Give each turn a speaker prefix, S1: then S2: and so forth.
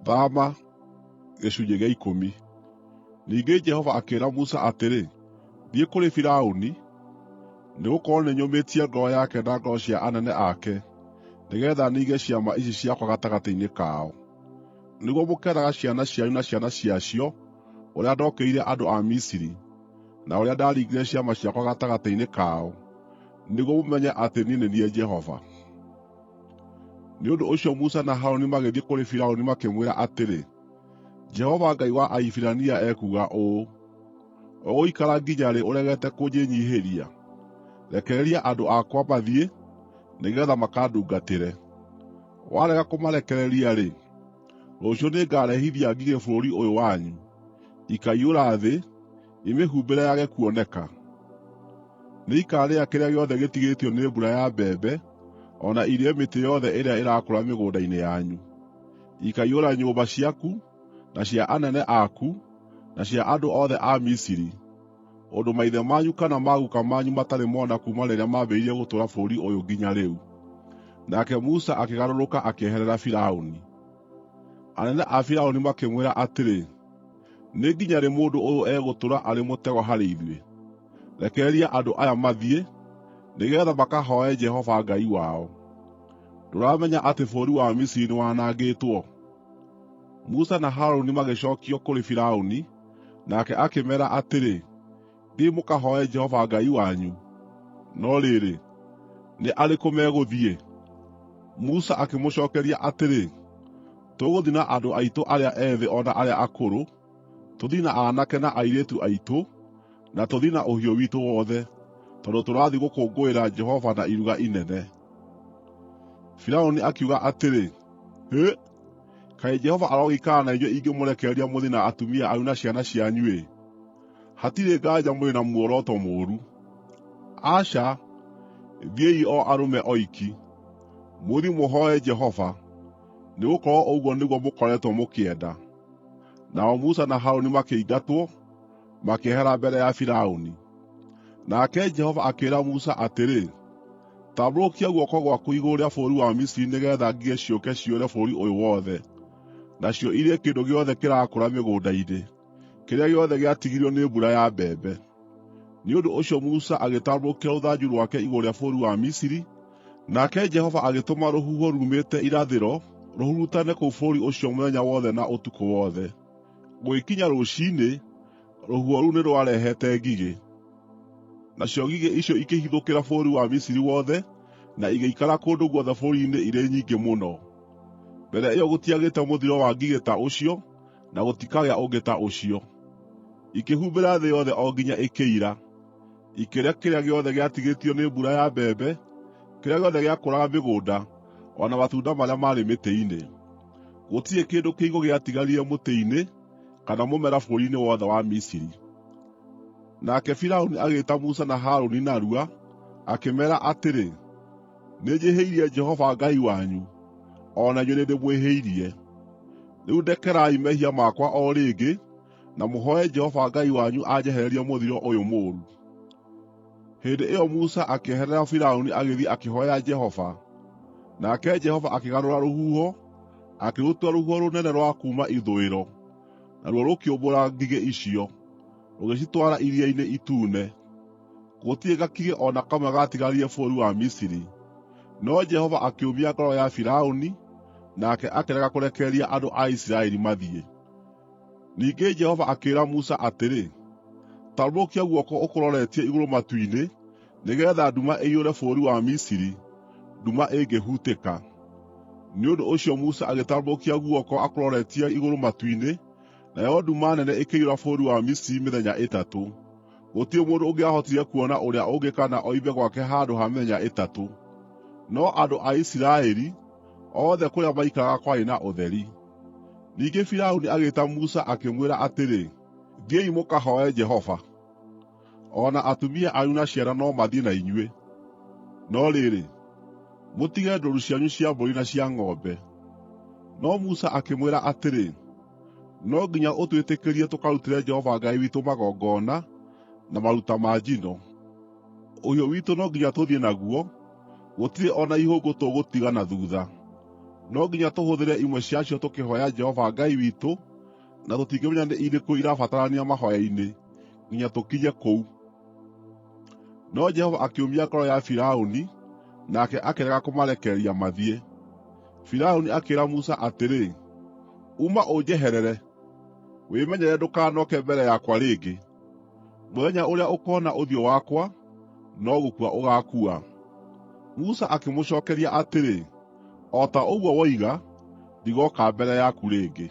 S1: Thama gĩcunjĩ gĩa ikũmi. Ningĩ Jehova akĩĩra Musa atĩrĩ, “Thiĩ kũrĩ Firaũni, nĩgũkorwo nĩnyũmĩtie ngoro yake na ngoro cia anene ake, nĩgeetha ninge ciama ici ciakwa gatagatĩ-inĩ kao, nĩguo mũkeeraga ciana cianyu na ciana ciacio ũrĩa ndookĩrĩire andũ a Misiri, na ũrĩa ndaringire ciama ciakwa gatagatĩ-inĩ kao, nĩguo mũmenye atĩ niĩ nĩ niĩ Jehova.” Nĩ ũndũ ũcio Musa na Harũni magĩthiĩ kũrĩ Firaũni makĩmwĩra atĩrĩ, “Jehova Ngai wa Ahibirania ekuuga ũũ: ‘Ũgũikara nginya rĩ ũregete kũnjĩnyiihĩria? Rekereria andũ akwa mathiĩ, nĩgeetha makandungatĩre. Warega kũmarekereria-rĩ, rũciũ nĩngarehithia ngigĩ bũrũri ũyũ wanyu. Ikaiyũra thĩ, imĩhumbĩre yage kuoneka. Nĩikarĩa kĩrĩa gĩothe gĩtigĩtio nĩ mbura ya mbembe, o na irĩe mĩtĩ yothe ĩrĩa ĩrakũra mĩgũnda-inĩ yanyu. Ikaiyũra nyũmba ciaku, na cia anene aku, na cia andũ othe a Misiri, ũndũ maithe manyu kana maguuka manyu matarĩ mona kuuma rĩrĩa mambĩrĩirie gũtũũra bũrũri ũyũ nginya rĩu.’ ” Nake Musa akĩgarũrũka akĩeherera Firaũni. Anene a Firaũni makĩmwĩra atĩrĩ, “Nĩ nginya rĩ mũndũ ũyũ egũtũũra arĩ mũtego harĩ ithuĩ? Rekereria andũ aya mathiĩ, nĩgeetha makahooe Jehova Ngai wao. Ndũramenya atĩ bũrũri wa Misiri nĩwanangĩtwo?” Musa na Harũni magĩcookio kũrĩ Firaũni, nake akĩmeera atĩrĩ, “Thiĩi mũkahooe Jehova Ngai wanyu. No rĩrĩ, nĩ arĩkũ megũthiĩ?” Musa akĩmũcookeria atĩrĩ, “Tũgũthiĩ na andũ aitũ arĩa ethĩ o na arĩa akũrũ, tũthiĩ na aanake na airĩtu aitũ, na tũthiĩ na ũhiũ witũ wothe, tondũ tũrathiĩ gũkũngũĩra Jehova na iruga inene.” Firaũni akiuga atĩrĩ, “Hĩ! Kaĩ Jehova arogĩikara na inyuĩ ingĩmũrekereria mũthiĩ na atumia anyu na ciana cianyu-ĩ! Hatirĩ nganja mũrĩ na muoroto mũũru. Aca, thiĩi o arũme oiki, mũthiĩ mũhooe Jehova, nĩgũkorwo ũguo nĩguo mũkoretwo mũkĩenda.” Nao Musa na Harũni makĩingatwo, makĩehera mbere ya Firaũni. Nake Jehova akĩĩra Musa atĩrĩ, “Tambũrũkia guoko gwaku igũrũ rĩa bũrũri wa Misiri nĩgeetha ngigĩ ciũke ciyũre bũrũri ũyũ wothe, nacio irĩe kĩndũ gĩothe kĩrakũra mĩgũnda-inĩ, kĩrĩa gĩothe gĩatigirio nĩ mbura ya mbembe.” Nĩ ũndũ ũcio Musa agĩtambũrũkia rũthanju rwake igũrũ rĩa bũrũri wa Misiri, nake Jehova agĩtũma rũhuho ruumĩte irathĩro rũhurutane kũu bũrũri ũcio mũthenya wothe na ũtukũ wothe. Gũgĩkinya rũciinĩ, rũhuho rũu nĩ rwarehete ngigĩ. Nacio ngigĩ icio ikĩhithũkĩra bũrũri wa Misiri wothe na igĩikara kũndũ guothe bũrũri-inĩ irĩ nyingĩ mũno. Mbere ĩyo gũtiagĩte mũthiro wa ngigĩ ta ũcio na gũtikagĩa ũngĩ ta ũcio. Ikĩhumbĩra thĩ yothe o nginya ĩkĩira, ikĩrĩa kĩrĩa gĩothe gĩatigĩtio nĩ mbura ya mbembe, kĩrĩa gĩothe gĩakũraga mĩgũnda, o na matunda marĩa maarĩ mĩtĩ-inĩ. Gũtirĩ kĩndũ kĩigũ gĩatigarire mũtĩ-inĩ kana mũmera bũrũri-inĩ wothe wa Misiri. Nake Firaũni agĩĩta Musa na Harũni narua, akĩmeera atĩrĩ, “Nĩnjĩhĩirie Jehova Ngai wanyu, o na inyuĩ nĩndĩmwĩhĩirie. Rĩu ndekerai mehia makwa o rĩngĩ, na mũhooe Jehova Ngai wanyu anjehererie mũthiro ũyũ mũũru.” Hĩndĩ ĩyo Musa akĩeherera Firaũni agĩthiĩ akĩhooya Jehova. Nake Jehova akĩgarũra rũhuho, akĩrũtua rũhuho rũnene rwa kuuma ithũĩro, naruo rũkĩũmbũra ngigĩ icio, rũgĩcitwara Iria-inĩ Itune. Gũtirĩ gakigĩ o na kamwe gaatigarire bũrũri wa Misiri. No Jehova akĩũmia ngoro ya Firaũni, nake akĩrega kũrekereria andũ a Isiraeli mathiĩ. Ningĩ Jehova akĩĩra Musa atĩrĩ, “Tambũrũkia guoko ũkũroretie igũrũ matu-inĩ nĩgeetha nduma ĩiyũre bũrũri wa Misiri, nduma ĩngĩhutĩka.” Nĩ ũndũ ũcio Musa agĩtambũrũkia guoko akũroretie igũrũ matu-inĩ, nayo nduma nene ĩkĩiyũra bũrũri wa Misiri mĩthenya ĩtatũ. Gũtirĩ mũndũ ũngĩahotire kuona ũrĩa ũngĩ kana oime gwake handũ ha mĩthenya ĩtatũ. No andũ a Isiraeli othe kũrĩa maikaraga kwarĩ na ũtheri. Ningĩ Firaũni agĩĩta Musa akĩmwĩra atĩrĩ, “Thiĩi mũkahooe Jehova. O na atumia anyu na ciana no mathiĩ na inyuĩ, no rĩrĩ, mũtige ndũũru cianyu cia mbũri na cia ng'ombe.” No Musa akĩmwĩra atĩrĩ, “No nginya ũtwĩtĩkĩrie tũkarutĩre Jehova Ngai witũ magongona na maruta ma njino. Ũhiũ witũ no nginya tũthiĩ naguo, gũtirĩ o na ihũngũ tũgũtiga na thuutha. No nginya tũhũthĩre imwe ciacio tũkĩhooya Jehova Ngai witũ, na tũtingĩmenya nĩ irĩkũ irabatarania mahooya-inĩ nginya tũkinye kũu.” No Jehova akĩũmia ngoro ya Firaũni, nake akĩrega kũmarekereria mathiĩ. Firaũni akĩĩra Musa atĩrĩ, “Uma ũnjeherere! Wĩmenyerere ndũkanooke mbere yakwa rĩngĩ! Mũthenya ũrĩa ũkoona ũthiũ wakwa, no gũkua ũgaakua.” Musa akĩmũcookeria atĩrĩ, “O ta ũguo woiga, ndigooka mbere yaku rĩngĩ.”